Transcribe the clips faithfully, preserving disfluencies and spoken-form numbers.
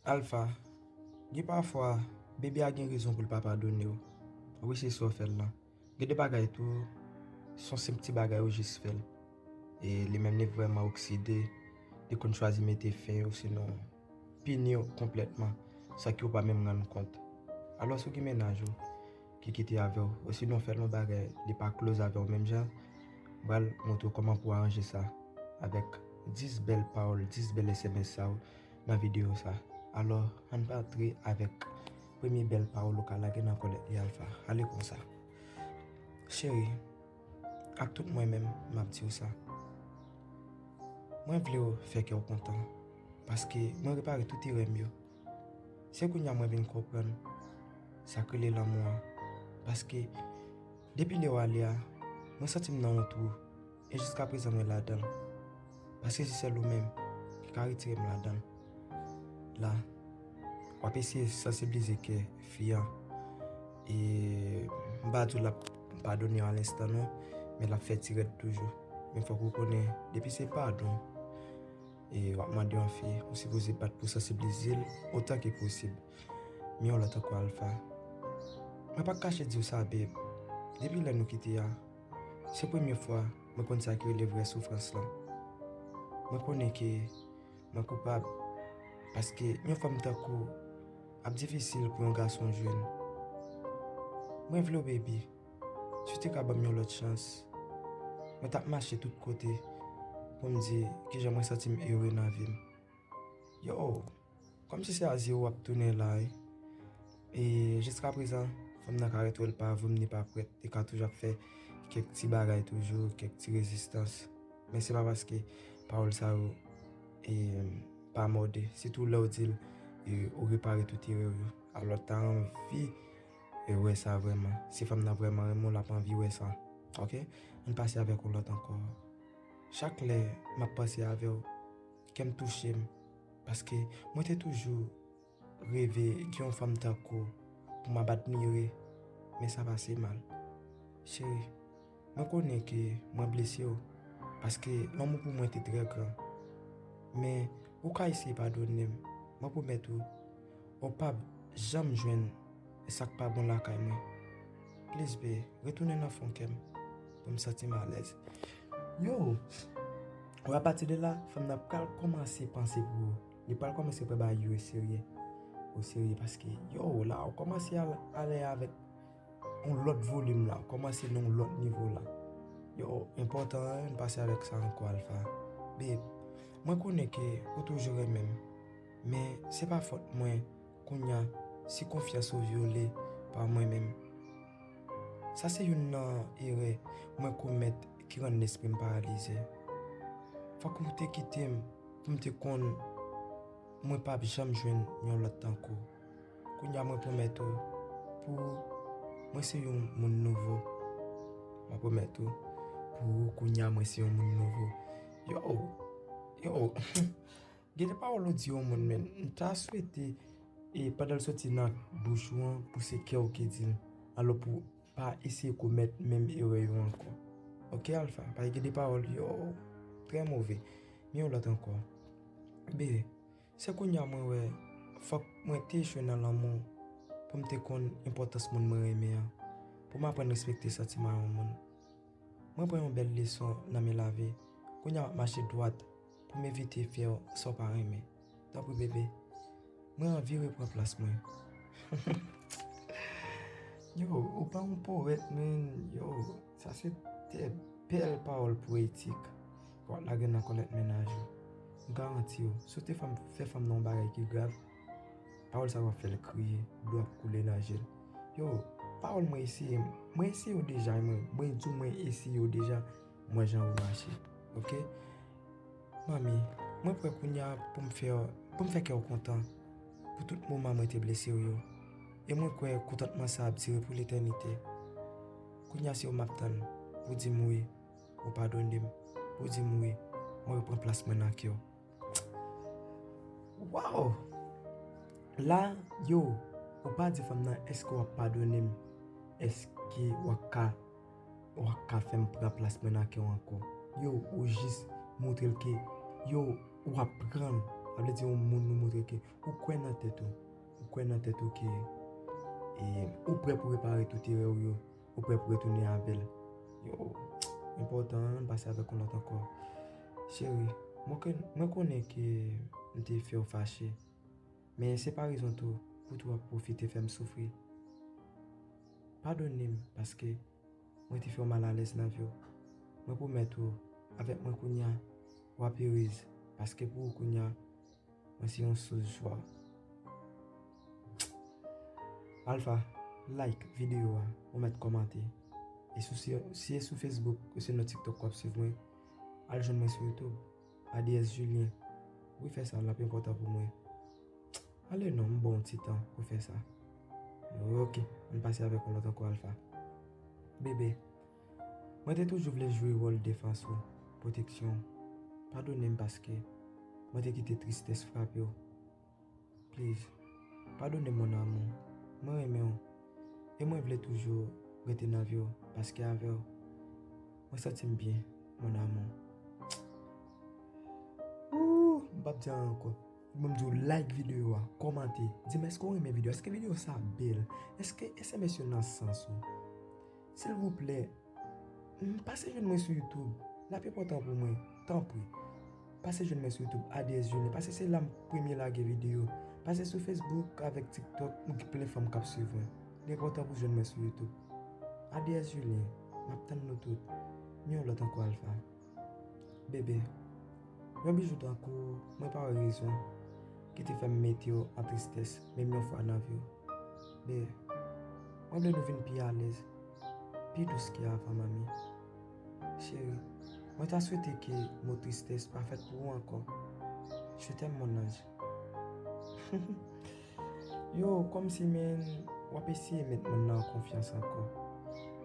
Alpha, gen pafwa, bebe a gen rezon pou l pa padone w. Wi, se sa w fè l lan. Gen de bagay tou, se yon senp ti bagay ou jis fè l. E li menm li vrèman okside, li konn chwazi mete fen yo, sinon pini w konplètman, san ke w pa menm rann kont. Alò, si w gen mennaj ou ki kite avè w, osinon fè l yon bagay, li pa close avè w menm jan, m pral montre w kòman pou w aranje sa avèk dis bèl pawòl, dis bèl S M S sa yo nan videyo sa. Alò, ann antre avèk premye bèl pawòl ou ka lage nan kòlèt li, Alpha. Ale konsa. Cheri, ak tout mwen menm, m ap di w sa. Mwen vle w fè kè w kontan, paske mwen repare tout erè m yo. Se kounye a mwen vin konprann sa k rele lanmou an. Paske depi lè w ale a, mwen santi m nan yon twou. E jiskaprezan mwen ladan l. Paske se sèl ou menm ki ka retire m ladan l. La, w ap eseye sansibilize kè fi an. E m pa di w l ap padone w a lenstan non, men l ap fè ti rèd toujou. Men fòk ou konnen, depi se padon, e w ap mande yon fi, ou sipoze bat pou sansibilize l otan ke posib. Men yon lòt ankò, Alpha. Mwen pa k kache di w sa, babe. Depi lè nou kite a, se premye fwa mwen konn sa ki rele vrè soufrans lan. Mwen konnen ke mwen koupab, paske yon fanm tankou w ap difisil pou yon gason jwenn. Mwen vle w, baby. Si w te ka ban m yon lòt chans, mwen t ap mache tout kote pou m di kijan mwen santi m ere nan vi m. Yo, kòmsi se a zewo w ap tounen la, wi. E jiskaprezan, fanm nan ka retwè l pa vre, m li pa prèt. Li ka toujou ap fè kèk ti bagay toujou, kèk ti rezistans. Men se pa paske pawòl sa yo, e, pa mòde. Sitou lè w di l, e, ou repare tout erè w yo. Alò, l ta anvi e wè sa vrèman. Si fanm nan vrèman renmen w, l ap anvi wè sa. Oke? Ann pase avèk yon lòt ankò. Chak lè m ap panse avè w, kè m touche m. Paske mwen te toujou reve gen yon fanm tankou w pou m ap admire. Men sa pase mal. Cheri, mwen konnen ke mwen blese w, paske lanmou pou mwen te trè gran. Men, ou ka eseye padone m. Mwen pwomèt ou, ou p ap janm jwenn sa k pa bon lakay mwen. Please, babe, retounen nan fon kè m pou m santi m alèz. Yo, wè, apati de la, fanm nan pral kòmanse panse pou ou. Li pral kòmanse pran bagay yo serye. O serye, paske, yo, la, ou kòmanse al-, ale avèk yon lòt volim la, ou kòmanse nan yon lòt nivo la. Yo, enpòtan, ann pase avèk sa ankò, Alpha. Babe, mwen konnen ke ou toujou renmen m, men se pa fòt mwen kounye a si konfyans ou vyole pa mwen menm. Sa se youn nan erè mwen komèt ki rann lespri m paralize. Fòk ou te kite m pou m te konn mwen p ap janm jwenn yon lòt tankou w. Kounye a mwen pwomèt ou, pou ou, mwen se yon moun nouvo. Mwen pwomèt ou, pou ou, kounye a mwen se yon moun nouvo. Yo, yo, gen de pawòl ou di yon moun, men m ta swete, e pandan l soti nan bouch ou an, pou se kè w ki di l. Alò pou pa eseye komèt menm erè yo ankò. Oke, Alpha, paske gen de pawòl, yo, trè move. Men yon lòt ankò. Be, se kounye a mwen wè, fòk mwen te echwe nan lanmou pou m te konn enpòtans moun mwen renmen an, pou m aprann respekte santiman yon moun. Mwen pran yon bèl leson nan men lavi. Kounye a m ap mache dwat pou m evite fè w sa w pa renmen. Tanpri, bebe, mwen anvi repran plas mwen. Yo, ou pa yon powèt, men, yo, sa se de bèl pawòl poetik. W ap lage nan kòlèt mennaj ou. M garanti w, si w te fè fanm nan yon bagay ki grav, pawòl sa yo ap fè l kriye, dlo ap koule nan je l. Yo, pawòl mwen eseye, mwen eseye yo deja, mwen, mwen di w mwen eseye yo deja, mwen jan yo mache. Oke? Manmi, mwen prè kounye a pou m fè, pou m fè kè w kontan pou tout moman mwen te blese w yo. E mwen kwè kontantman sa ap dire pou letènite. Kounye a se w m ap tann pou di m wi, ou padone m, pou di m wi, mwen repran plas mwen nan kè w. Waw! La, yo, ou pa di fanm nan, èske w ap padone m? Èske w ap ka, w ap ka fè m pran plas mwen nan kè w ankò? Yo, ou jis montre l ke, yo, w ap pran l. Sa vle di yon moun ou montre ke ou kwè nan tèt ou. Ou kwè nan tèt ou ke e, ou prè pou repare tout erè w yo. Ou prè pou retounen avè l. Yo, enpòtan, ann pase avèk yon lòt ankò. Cheri, mwen, mwen konnen ke m te fè w fache. Men se pa rezon tou pou tou w ap pwofite fè m soufri. Padone m paske mwen te fè w malalèz nan vi w. Mwen pwomèt ou, avèk mwen kounye a, w ap erez. Paske pou ou kounye a, mwen se yon sous jwa. Alpha, like videyo a, ou mèt kòmante. E sou, si, si e sou Facebook ou se nan TikTok w ap swiv mwen, al jwenn mwen sou YouTube, A D S Julien. Wi, fè sa, l ap enpòtan pou mwen. Ale non, m ba w yon ti tan pou fè sa. Ok, ann pase avèk yon lòt ankò, Alpha. Bebe, mwen te toujou vle jwe wòl defans ou, pwoteksyon w. Padone m paske mwen te kite tristès frape w. Please, padone m, mon amour. Mwen renmen w. E mwen vle toujou rete nan vi w, paske avè w, mwen santi m byen, mon amour. Ooh, m p ap di anyen ankò. Ban m di w, like videyo a, kòmante, di m èske w renmen videyo, èske videyo sa bèl, èske S M S yo nan sans ou. Silvouplè, m, pase jwenn mwen sou YouTube, l ap enpòtan pou mwen, tanpri. Pase jwenn mwen sou YouTube, A D S Julien, paske se la m premye lage videyo. Pase sou Facebook avèk TikTok, m gen plen fanm k ap swiv mwen. Li enpòtan pou jwenn mwen sou YouTube. A D S Julien, m ap tann nou tout. Men yon lòt ankò, Alpha. Bebe, yon bijou tankou w, mwen pa wè rezon ki te fè m mete w an tristès, menm yon fwa nan vi w. Bebe, mwen vle nou vin pi alèz, pi dous ke avan, manmi. Cheri, mwen ta swete ke mo tristès pa fèt pou ou ankò. Je t'aime, mon ange. Yo, kòmsi, men, w ap eseye met moun nan an konfyans ankò.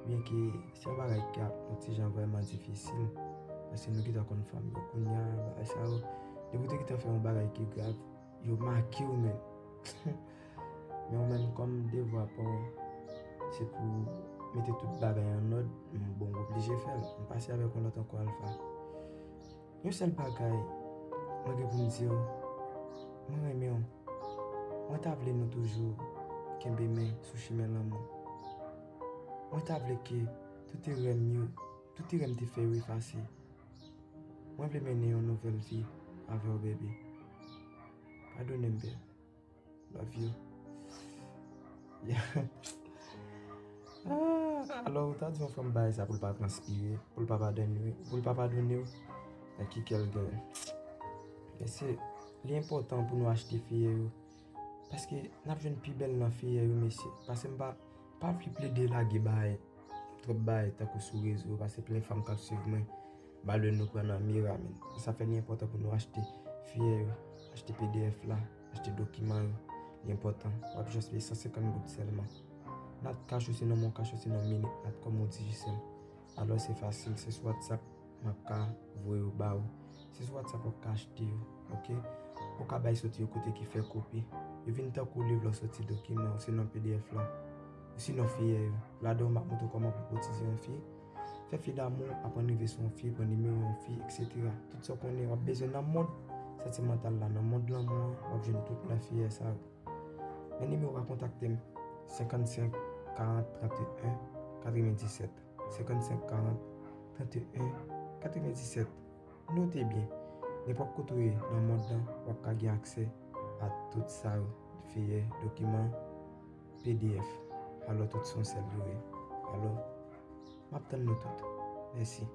Byenke se yon bagay k ap yon ti jan vrèman difisil, paske nou gentan konn fanm yo. Kounye a, bagay sa yo, depi w te gentan fè yon bagay ki grav, yo make w, men. Men ou menm, kòm devwa pa w, se pou mete tout bagay an òd, m, bon, w oblije fè l. M pase avèk yon lòt ankò, Alpha. Yon sèl bagay mwen gen pou m di w, mwen renmen w. Mwen ta vle nou toujou kenbe men sou chimen lanmou. Mwen ta vle ke tout erè m yo, tout erè m te fè yo efase. Mwen vle mennen yon nouvèl vi avè w, bebe. Padone m, bebe. Love you. Yeah. Ah, alò, ou ta di yon fanm bagay sa pou l pa transpire, pou l pa padone, pou l pa padone w, nan ki kè l genyen? Men se, li enpòtan pou nou achte fiyè yo. Paske n ap jwenn pi bèl nan fiyè yo, mesye. Paske m pa, pa vle plede lage bagay, twòp bagay tankou sou rezo, paske plen fanm k ap swiv mwen. Ba lè nou pran nan mira, men. Sa fè li enpòtan pou nou achte fiyè yo, achte P D F la, achte dokiman yo. Li enpòtan. W ap jis peye san senkant goud sèlman. Nat kach ou sinon mon kach ou sinon minit nat kòm ou Digicel. Alò se fasil, se sou WhatsApp m ap ka voye yo ba ou. Se sou WhatsApp w ap ka achte yo, oke? Ou ka bay soti yo kote ki fè kopi. Yo vin tankou liv lè w soti dokiman ou sinon P D F la, ou sinon fiyè yo. Ladan yo m ap montre w kòman pou kotize yon fi. Fè fi damou, aprann rive sou yon fi, pran nimewo yon fi, etsetera. Tout sa w konnen w ap bezwen nan mond santimantal la, nan mond lanmou an, w ap jwenn tout nan fiyè sa yo. Men nimewo a kontakte m, senkannsenk karant tranteyen katrevendisèt, senkannsenk karant tranteyen katrevendisèt. Note byen, nenpòt kote w ye nan mond lan, w ap ka gen aksè a tout sa yo, fiyè, dokiman, P D F. Alò, tout se yon sèl yo ye. Alò, m ap tann nou tout. Mèsi.